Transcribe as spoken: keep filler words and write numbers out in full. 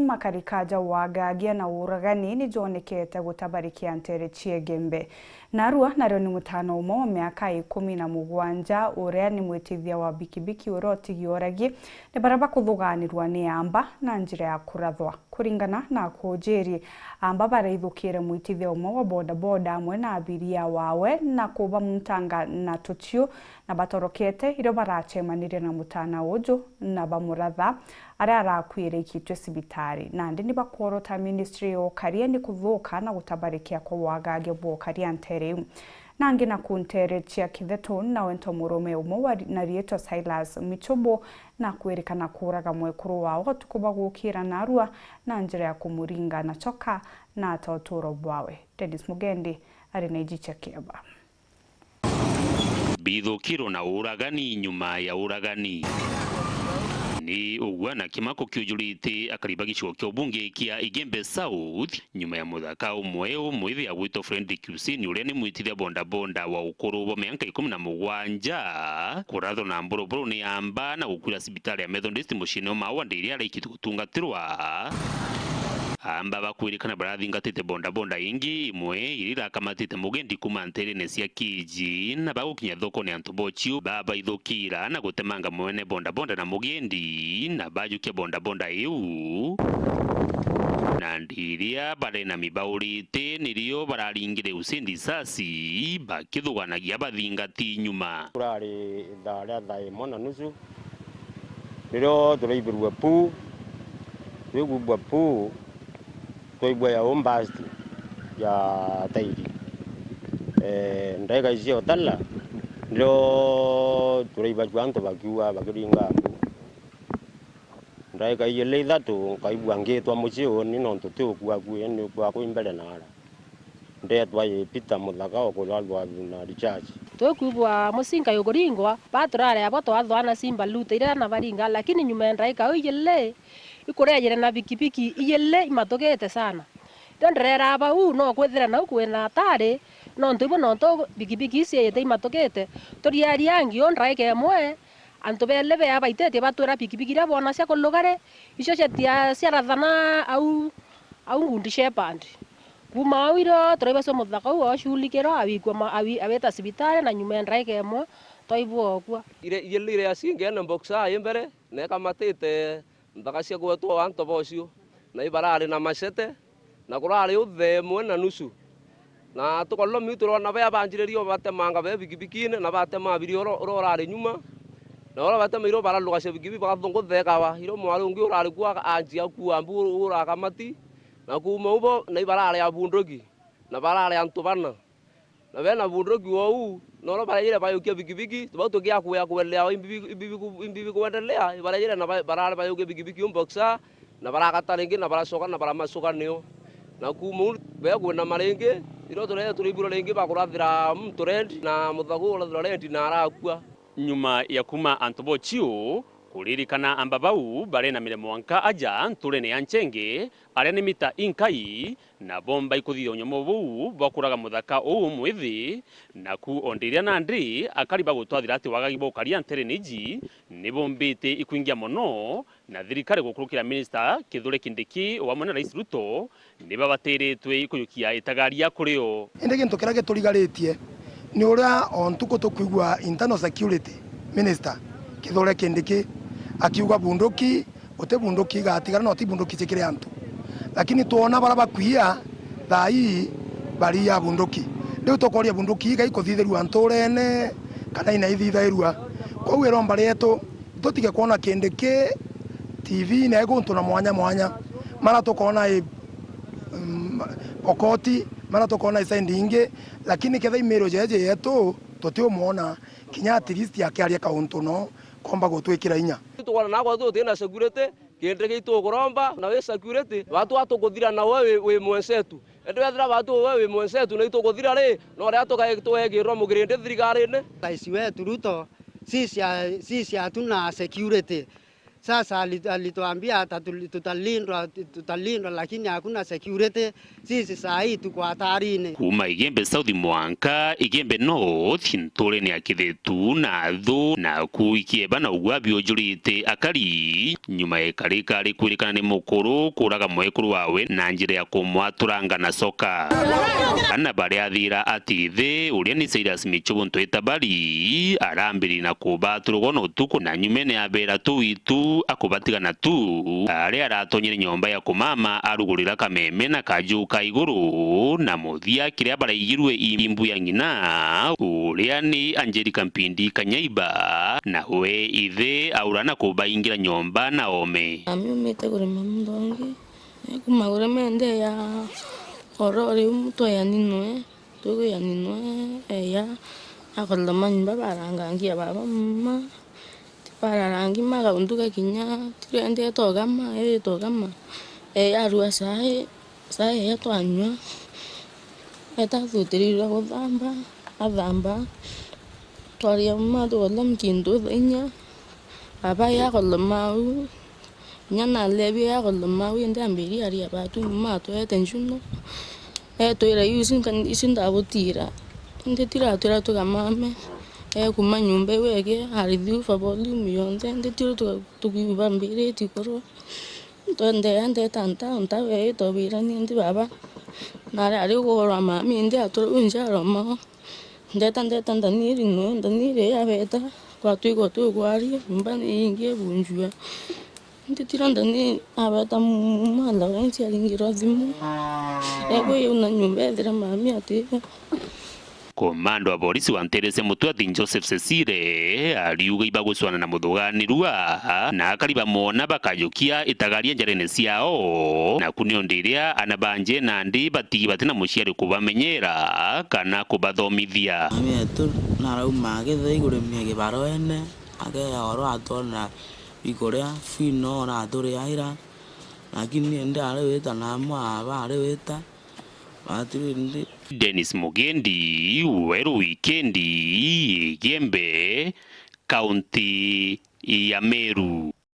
Makarika ja wagagia na uragani ni jonekete gutabarikia ntere cia Igembe. Narua nario ni mutana umwe wa miaka ikumi na mugwanja uria ni mwitithia wa bikibiki uria utigi uragi ni baria bakuthuganirua ni amba na njira ya kurathwa. Kuringana na akujiri, amba baraithukire mwitithia umwe wa bodaboda amwe na abiria wawe na kubamuntanga na tuchiu, na batorokete irio baracemanirie na mutana uju na bamuratha, aria arakuire ikitwe cibitari. Nandi ni bakworota ministry ya ukaria ni kuthuka na gutabarikia kwa wagagia bwa ukaria ntere iu. Nangi na ku ntere cia Kithetu, nawe nto murume umwe wa ri-, na riitwa Silas Michubu na kwirikana kuuraga mwekuru wawe utuku bwa gukira narua na njira ya kumuringa na choka na ata uturo bwawe. Dennis Mugendi ari na iji cia kieba. Bithukirwe na uragani nyuma ya uragani. Ni ugwa na kimako kiujurite akari ba gicigo kia ubunge kia Igembe South, nyuma ya muthaka umwe umwithi agwitwa Fredrick Hussein, uria ni mwitithia bondabonda wa ukuru bwa mianka ikumi na mugwanja, kurathwa na mburuburu ni amba na gukwira cibitari ya Methodist muciini wa Maua Ndiri aria ikitwe gutungatirwa. Amba bakwirikana barathingatite bondabonda ingi imwe iria irakamatite mugendi kuuma nterene cia Kiji na bagukinya thokone antu bochiu babaithukira na gutemanga mwene bondabonda na mugendi na bajukia bondabonda iu. Nandi iria barena mibaurite nirio bararingire Hussein risasi bakithuganagia bathingati nyuma. Kurari ithaa ria thaa imwe na nusu, ririo turaibirue puu, twigubua puu, twaibua ya home burst ya tairi. Eh, ndaika icio tala, ndio turaibua antu bakiuga bakiringa mbu. Ndaika ijiri ithatu, nkaigua ngitwa mucii uuni, nontu ti ukua ku, ni ukua kwi mbere naara. Ndetwa i Peter Muthaka, ukurarua na recharge. Tukwigua mucinga yukuringwa, ba turari abo twathwana simba lute iria na baringa, lakini nyuma ya ndaika au ijiri, ikurejere na bikibiki ijiri imatukite sana. Rio nderera bau, no kwithira nau kwina atari, nontu ibo nontu bikibiki iciite imatukite. Turiaria angi o ndaika imwe, antu beli bea baitetie batwira bikibiki iria boona cia kulugari, icio ciatia ciarathana au, au Good Shepherd. Kuuma au irio turaibacua muthaka uu oculikirwa, awikua ma-, awi-, awita cibitari, na nyuma ya ndaika imwe twaibua okua. Ire, ire, ire ya cingeene boxer i mbere, na ikamatite nthaka cia gwetwa antu bocio, na ibarari na macete, na kurari uthe imwe na nusu. Na tukarora miu turona bea banjiririe batemanga be bikibikine, na batema abiria ura, ura urari nyuma, na ura batemeire bararugacia bikibiki bagathunguthekawa, irio mwari ungi urari kuo anjia kua mbu ura akamati, na kuuma ubo na ibarari abunduki, na barari antu bana. Na bena bunduki wou, noro baraijire bayukia bikibiki, bau tukia kuya kuendelea, imbibi, imbibi ku-, imbibi kuendelea, ibaraijire na ba-, barari bayukia bikibiki umboxa, na baragata ringi, na baracoka, na baramacuka nio. Na kuuma u, bea kwinama ringi, irio turere turibura ringi bakurathira muntu rendi, na muthagu urathira rendi na arakua. Nyuma ya kuuma antu bochiu, kuririkana amba bau barenamire mwanka aja nturene ya Nchenge, aria ni mita inkai, na bomba ikuthithia unyomo buu bwa kuraga muthaka uu mwithi, naku o ndiria nandi akari bagutwathira ati wagagi bwa ukaria nterene iji ni bumbite ikwingia mono, na thirikari gukurukira minista Kithure Kindiki o amwe na Rais Ruto ni babatiritwe ikujukia itagaria kuri o. Indi gintu kiria giturigaritie ni uria o ntuku tukwigua internal security minister Kithure Kindiki akiuga bunduki, guti bunduki igatigara, no ti bunduki cia kiri antu. Lakini twona baria bakwiya thaa ii bariya bunduki. Riu tukoria bunduki iga ikuthithirua nturene kana inaithithairua? Kwou iromba rietu tutige kwona Kindiki T V-ini ai guntu na mwanya mwanya, mara tukona i, mm, Pokoti, mara tukona i side ingi, lakini ketha imiru jeje yetu tutiumwona, kinya at least akiaria kauntu no komba gutwikira inya. Tukwona na gwetu tutina security, Kindiki itukuromba na wi security, batu atukuthira na we wi, wi mwensetu. Indi wethira batu we wi mwensetu na itukuthira ri, no ria tugae-, tugekirwa mugirindi thirikarine. Rais wetu Ruto, si cia, si cia tu na security. Sasa ali-, alituambia ata tuli-, tutalindwa, tutalindwa, lakini hakuna security. Sisi saa hii tuko hatarini. Kuuma Igembe South mwanka Igembe North, ntuurene ya Kithitu na Athu, na kuikieba na ugwa biujurite akari, nyuma ya ikarika rikwirikana ni mukuru kuraga mwekuru wawe na njira ya kumwaturanga na coka. Ana baria athira ati ithe, uria ni Cyrus Michubu Ntwita Bari, arambiri na kubaturugwa na utuku, na nyumene abera tuwitu akubatiga na tu, aria aratonyire nyomba ya kumama arugurira kameme na kaju ka iguru, na muthia kiria baraigirue i-, imbu ya ng'ina, uria ni Angelica Mpindi Kanyaiba, na we ithe aura na kubaingira nyomba na ome. Ami umite kurima muthongi, kuma kurima ende ya oro riu mutwe ya ninwe. Tuku ya ninwe eya, akothoma nyumba barangangia baba mma, tibararangi ma kauntu gakinya, tirende etogama, etogama. Eya arua cai, cai eya twanyua, eta thutirirwe kuthamba, athamba, twaria mma tukothoma kintu thaa inya, baba eya akothoma au. Inya nalebi akothoma au, indi ambiri aria batu mma atwete njuno. Etwira iu ici nka-, ici ndabutira. Indi tira atwira tugamame. Ekuma nyumba iu ege, arithiuva volume yonthe, indi tira tuka-, tukiuga mbiriti kurwa. Twendea ndeta nta, nta we itobirani indi baba. Nari ari kugurwa mami, indi atwira u njaromao. Ndeta, ndeta, ndaniri no, ndaniri yabeta, kwatwigwa twikwaria, nyumba ni ingi ibunjua. Nditira ndani abeta mu-, mwana wensi aringirwa thimu. Egwe yuna nyumba ethira mami ati. Komando wa borisi wa Nterese Mutwati Joseph Cecile ariuga ibagwicwana na muthuganirua na akari bamwona bakajukia itagaria njarene ciao, naku ni undi iria ana banje nandi batigi batina muciari kubamenyera kana kubathomithia. Mami etu narauma agithei kurimia kibaroene, akeya oro atwona ikuria fino oraturiaira, lakini indi ari wita na amwe aba ari wita batiri ndi. Dennis Mugendi, Weru Wikendi, Igembe, kaunti ya Meru.